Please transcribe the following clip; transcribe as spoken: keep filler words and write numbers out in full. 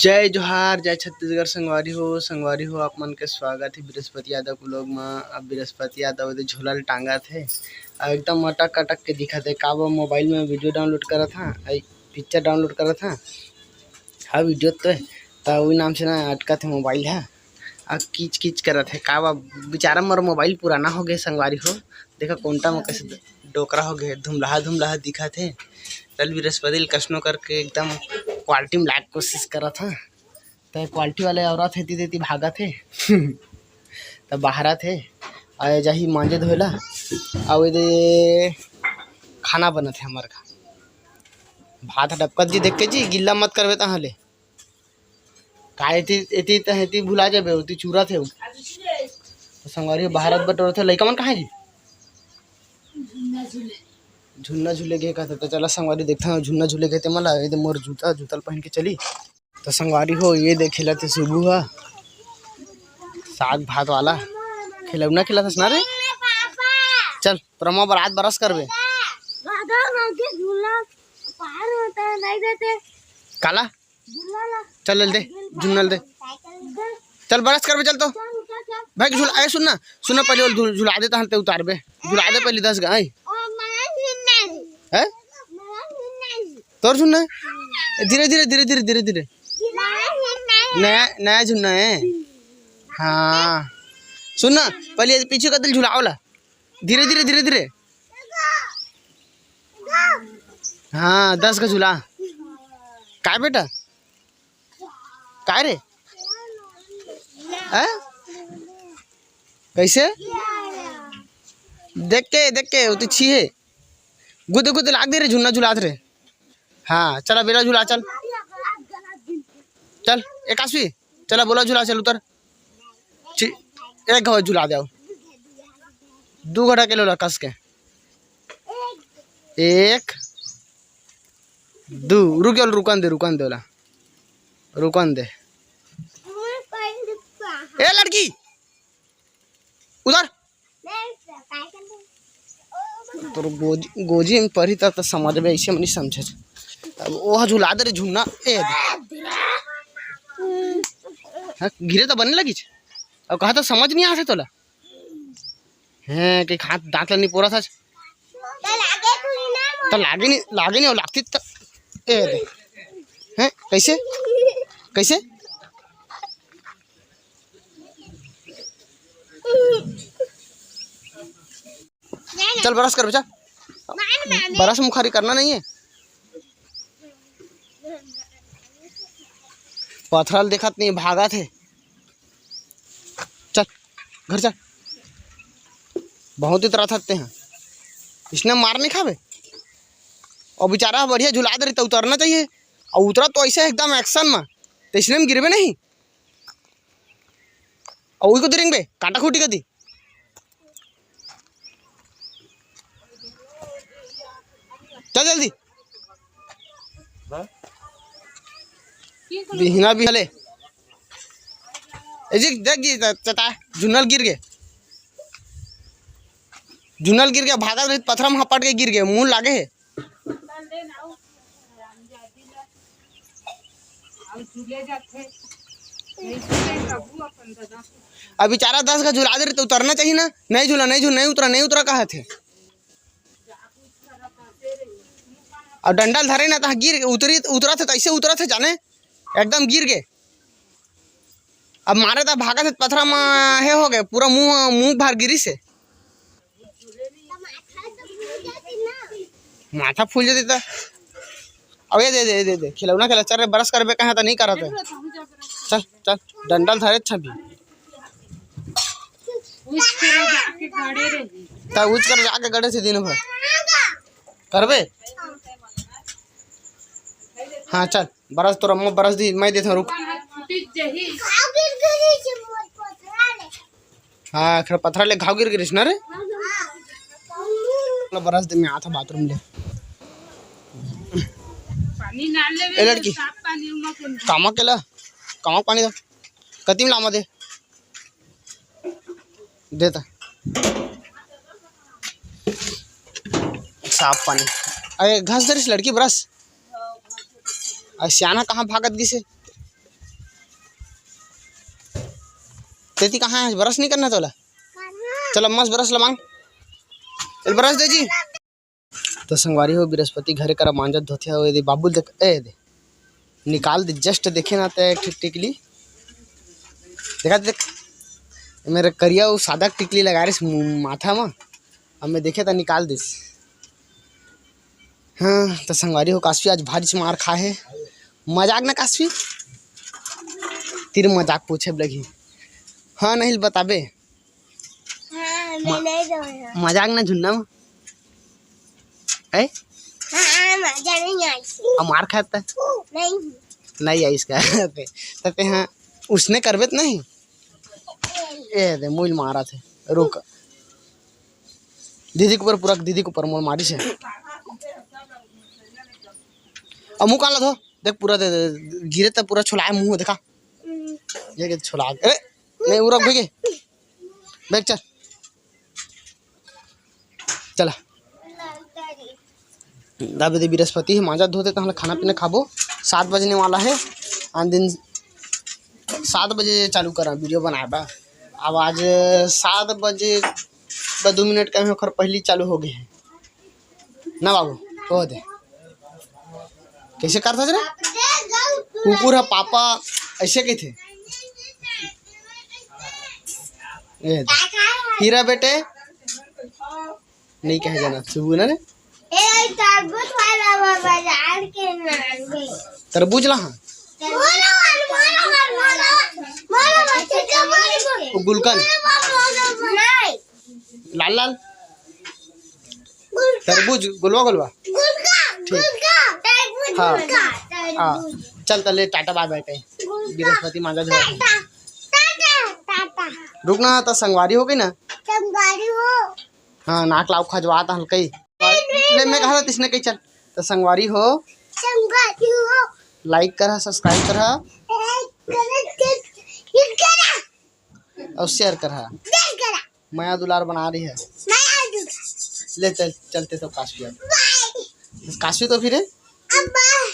जय जोहार, जय छत्तीसगढ़ संगवारी हो। संगवारी हो, आप मन के स्वागत हे बृहस्पति यादव के vlog म। अब बृहस्पति यादव एदे झूला ल टांगत हे, अउ एकदम अटक अटक के दिखत हे। का वो mobile म video download करत हा, आई picture download करत हा, हा video तो हे, त ओही नाम से ना अटकत हे mobile हा। अब किच किच करत हे, का बा, बेचारा मोर mobile पुराना हो गे संगवारी हो। देखा कोंटा म कैसे डोकरा हो गे, धुमलाहा धुमलाहा दिखत हे। चल बृहस्पति ल कइसनो करके एकदम quality म लाए के कोशिश करत हा। त quality वाले औरत हे, तेती भागत हे। त बहारत हे, आए जाही मांजे धोए ला। अउ एदे खाना बनत हे हमर घर। भात ह डबकत जी, देख के जी, गिल्ला मत करबे तहाँ ले। का एती, एती त एती भुला जाबे, ओती चूरत हे। त संगवारी बहारत बटोरत हे, लइका मन कहाँ हे जी? झुन्ना झूले गे कहत हे। त चला संगवारी देखथन, झुन्ना झूले गे ते मन ला। एदे मोर जूता, जूता ल पहिन के चली। त संगवारी हो, ये दे खेलत हे सुबू ह, साग भात वाला खिलौना खेलत हस ना रे। चल, तोर अम्मा बर आज brush करबे। दादा, मैं के झूला पार होता है, नहीं देते। काला? झूला ला। चल, ले दे, झुन्ना ल दे। चल, brush करबे, चल तो। चल, उठा, चल। भाई, झूला, ए, सुन ना, सुन ना, पहले वो झूल-, झुला दे, तहन ते उतारबे। झुला दे पहले दस गा, आई। ओ, मैं झुन्ना है। हैं? मैं झुन्ना है। तोर झुन्ना है? ए, धीरे, धीरे, धीरे, धीरे, धीरे, धीरे। मैं झुन्ना है। नया, नया झुन्ना है। हाँ। सुन ना, पहले ये पीछे का दिल झुलाओ ला। धीरे, धीरे, धीरे, धीरे। हाँ, दस का झूला। काय बेटा? काय रे? हैं? कैसे? देख के, देख के, वो तो छी है। गुद गुद लाग दे रे, झुन्ना झुलात रे। हाँ, चला बेला झुला, चल। चल, एकासवी, चला बोला झुला, चल उतर। ची-, एक घाव झुला दे, दू घटा के लोला कस के। एक, दू, रुक जा, रुकन दे, रुकन दे ओला, रुकन दे। ए लड़की, उधर। तोर गोजी, गोजी में पढ़ी त, त समझबे, ऐसे में नहीं समझे। अब ओह झुला दे रे झुन्ना, ए दे। हाँ, गिरे त बने लगी। अब कहा तो समझ नहीं आथे तोला। हैं, कि हाथ दांत ला नहीं पोरा था। त लागे नहीं, लागे नहीं, लागती त, ए दे। हैं, कैसे? कैसे? चल brush कर बेटा, brush मुखारी करना नहीं है। पथरा ल देखत नहीं, भागत हे। चल घर चल, बहुत इतरा थकते हैं। इसने मार नहीं खावे। और बेचारा बढ़िया झुला दे रही तो उतरना चाहिए। और उतरा तो ऐसे एकदम action में, तो इसने में गिरबे नहीं। और उनको दे रेंगे काटा खूटी कर दी। चल जल्दी। बिहना बिहले। ए जी, देख जी, त-, चटा, झुन्नल गिर गे। झुन्नल गिर गे, भागत रही, पथरा में हपट के गिर गे, मुंह लागे हे। अब बेचारा दस का झुला दे रही, तो उतरना चाहिए ना। नहीं झूला, नहीं झूला, नहीं उतरा, नहीं उतरा, कहा थे। अब डंडा ल धरे ना, तो गिर, उतरी, उतरा थे, तो ऐसे उतरा थे, जाने, एकदम गिर गे। अब मारे त भागत हे, पथरा म हे हो गे, पूरा मुंह, मुंह भर गिरिस हे। माथा फूल जतिस त। अब ये दे, दे, दे, दे, खिलौना खेला, चल रे, brush करबे कहा त नहीं करत हे। चल, चल, डंडा ल धरे छबी। त उच कर जाके गड़े से दिन भर। करबे? हाँ, चल। Brush तोर अम्मा brush दी, मैं देथव, रुक। हाँ, खड़ा पथरा ले घाव गिर गिरिस ना रे। Brush दे, मैं आथव bathroom ले। ए लड़की, कामा के ला, कामा पानी दा। कतिम लामा दे। देता। साफ पानी। अरे, घस दरिस लड़की brush। अरे, सियाना कहाँ भागत गिसे? तेती कहाँ है? ब्रश नहीं करना तोला? चलो मस्त ब्रश ला मांग। चल ब्रश दे जी। तो संगवारी हो, बृहस्पति घरे करा मांजत धोथे हो, एदे बाबुल देख, ए दे, निकाल दे, just देखे ना ते एक ठिक टिकली। देखा देख, मेरे करिया वो सादा टिकली लगा रहे मु-, माथा में, अब मैं देखे तो निकाल दिस। हाँ, तो संगवारी हो, काशवी आज भारी से मार खा है। मजाक ना काशवी, तेरे मजाक पूछे लगी। हाँ, नहीं बताबे। हाँ, मैं म-, नहीं जाऊँगा। मजाक ना झुन्ना में। है? हाँ, मजा नहीं आई। अब मार खाता? नहीं। नहीं आई इसका। तते हाँ, उसने करबे तो नहीं। ए दे, मुइल मारा थे। रुक। दीदी के ऊपर पूरा, दीदी के ऊपर मोर मारी से। अब मुंह काला धो। देख पूरा दे, दे, गिरे त पूरा छोलाए मुंह देखा। हम्म। ये के छोला। अरे, नहीं, उरक भैया। बैठ चल। चला। दाबे दे बृहस्पति है, मांजा धोते तहन खाना पीना खाबो। सात बजने वाला है। आन दिन सात बजे चालू करा वीडियो बनाए बा। अब आज सात बजे बा दू मिनट कम है, ओकर पहली चालू हो गए है ना बाबू? कह दे। कैसे करता रे? कुकुर है पापा, ऐसे कहते। ए दे। हीरा बेटे, नहीं कहे जाना, सुबह ना रे। ए, तरबूज वाला वो बाजार के नाम है। तरबूज ला हाँ। मोला, मोला, मोला, मोला, मोला, मोला, मोला, मोला, वो गुलकंद। मोला, मोला, मोला। नहीं। लाल लाल। गुलका। तरबूज, गोलवा गोलवा। गुलका, ठीक। गुलका, तरबूज, हाँ। गुलका, हाँ। तरबूज। चल तले टाटा बाय बाय कहीं। गुलका। बृहस्पति मांजा धोआ। टाटा, टाटा, टाटा। रुक ना, तो संगवारी हो गई ना। संगवारी हो। हाँ, नाक लाव खजवात हल कई। ले, मैं कहा था तिसने कही चल। तो संगवारी हो। संगवारी हो। Like करा, subscribe करा। Like करा, subscribe करा। और share करा। Share करा। मया दुलार बना रही है। मया दुलार। ले चल, चलते तो काशवी अब। Bye। काशवी तो फिर है? अब bye।